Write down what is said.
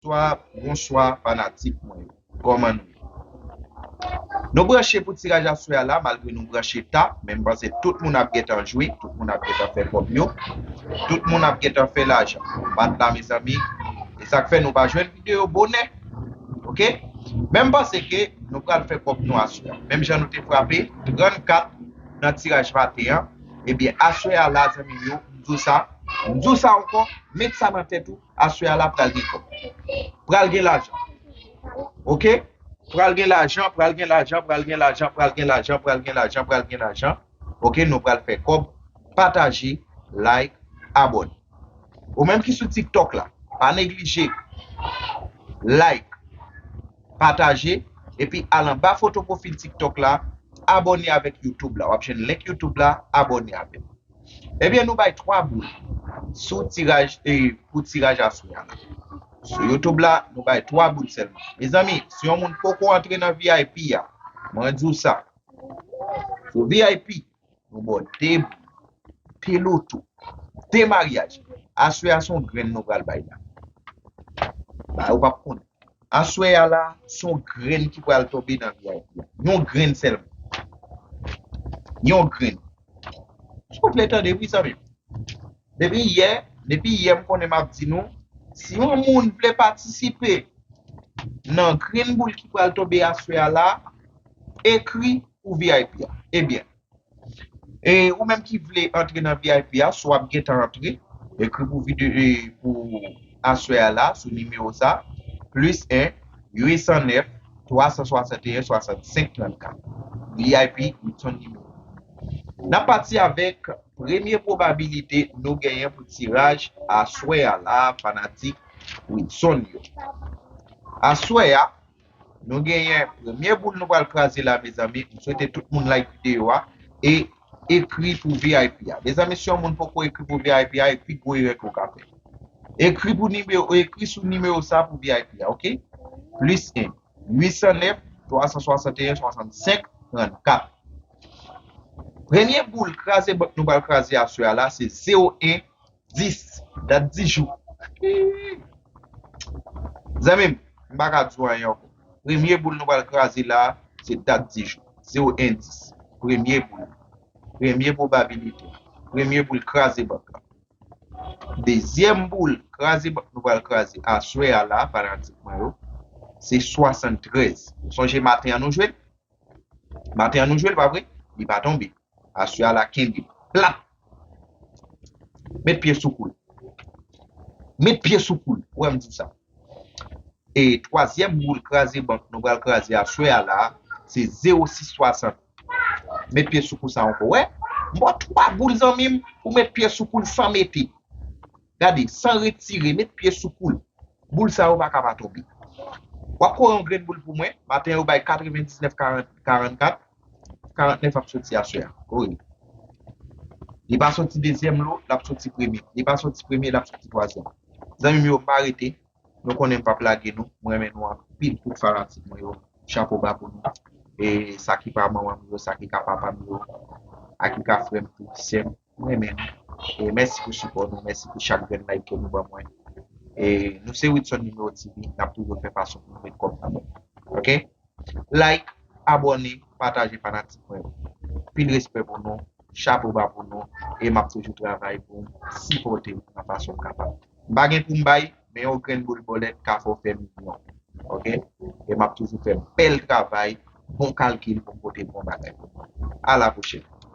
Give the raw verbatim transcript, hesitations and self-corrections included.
Bonswa, bonswa, fanatik mwen yo. Kòman nou ye? Nou branche pou tiraj aswè a la, malgre nou branche ta, men m panse tout moun ap gentan jwe, tout moun ap gentan fè kòb yo, tout moun ap gentan fè lajan. Bat la, mezanmi, e sa k fè nou pa jwenn videyo bonè. Oke? Men m panse ke nou pral fè kòb nou aswè a. Menm jan nou te frape trannkat nan tiraj maten an, ebyen, aswè a la, zanmi m yo, m di w sa, m di w sa ankò, met sa nan tèt ou, aswè a la pral gen kòb. Pral gen lajan. Oke? Pral gen lajan, pral gen lajan, pral gen lajan, pral gen lajan, pral gen lajan, pral gen lajan. Oke, nou pral fè kòb. Pataje, like, abòne. Ou menm ki sou TikTok la, pa neglije like, pataje, epi al anba foto pwofil TikTok la, abòne avèk YouTube la. W ap jwenn link YouTube la, abòne avè m. Ebyen, nou bay twa boul sou tiraj, e, pou tiraj aswè a la. Sou YouTube la, nou bay twa boul sèlman. Mezanmi, si yon moun poko antre nan V I P a, mwen di w sa. Sou V I P, nou ba w de boul. Te loto. De maryaj. Aswè a se yon grenn nou pral bay la. Ba, ou p ap konnen. Aswè a la, se yon grenn ki pral tonbe nan V I P a. Yon grenn sèlman. Yon grenn. Si w vle tande, wi, zanmi m. Depi yè, depi yè, m konnen m ap di nou, si yon moun vle patisipe nan grenn boul ki pral tonbe aswè a la, ekri pou V I P a. Ebyen, e ou menm ki vle antre nan V I P a, si w ap gentan antre, ekri pou videyo, e pou aswè a la, sou nimewo sa, plis en, uit san nèf, twa san swasanteyen, swasannsenk trannkat. V I P, Wilson nimewo. N ap pati avèk premye pwobabilite nou genyen pou tiraj aswè a la, fanatik Wilson yo. Aswè a, nou genyen premye boul nou pral kraze la, mezanmi. M swete tout moun like videyo a e ekri pou V I P a. Mezanmi, si yon moun poko ekri pou V I P a, e pi gwo erè ke w ka fè. Ekri pou nimewo, ekri sou nimewo sa pou V I P a, oke? Plis en, uit san nèf, twa san swasanteyen, swasannsenk trannkat. Premye boul kraze bank nou pral kraze aswè a la, se zewo en dis, dat di jou. Zanmi m, m pa ka di w anyen ankò. Premye boul nou pral kraze la, se dat di jou. Zewo en dis. Premye boul. Premye pwobabilite. Premye boul kraze bank la. Dezyèm boul kraze bank nou pral kraze aswè a la, fanatik mwen yo, se swasanntrèz. Ou sonje maten an nou jwe l? Maten an nou jwe l, pa vre? Li pa tonbe. Aswè a la kenbe l plat. Met pye sou kou l. Met pye sou kou l. Ou wè m di w sa. E twazyèm boul kraze bank nou pral kraze aswè a la, se zewo sis swasant. Met pye sou kou sa ankò. Wè, m ba w twa boul, zanmi m, pou met pye sou kou l san mete. Gade, san retire, met pye sou kou l. Boul sa yo pa ka pa tonbe. W ap kore yon grenn boul pou mwen. Maten yo bay katrevendiznèf karannkat, karantnèf ap soti aswè a. Kore. Li pa soti dezyèm lo, l ap soti premye. Li pa soti premye, l ap soti twazyèm. Zanmi m yo, m pa rete. Nou konnen m p ap lage nou. Mwen renmen nou anpil, tout fanatik mwen yo. Chapo ba pou nou. E sa ki pa manman m yo, sa ki ka papa m yo, a ki ka frè m tou, sè m, mwen renmen nou. E mèsi pou sipò nou, mèsi pou chak grenn like ke nou ban mwen. E nou se Wilson Numéro T V, n ap toujou fè fason pou nou met kòb nan men. Oke? Like, abòne, pataje fanatik mwen yo. Pil respè pou nou, chapo ba pou nou, e m ap toujou travay pou m sipòte nou nan fason m kapab. M pa gen pou m bay, men yon grenn boul bòlèt ka fè w fè milyon. Oke? E m ap toujou fè bèl travay, bon kalkil pou m pote bon bagay pou nou. A la pwochèn.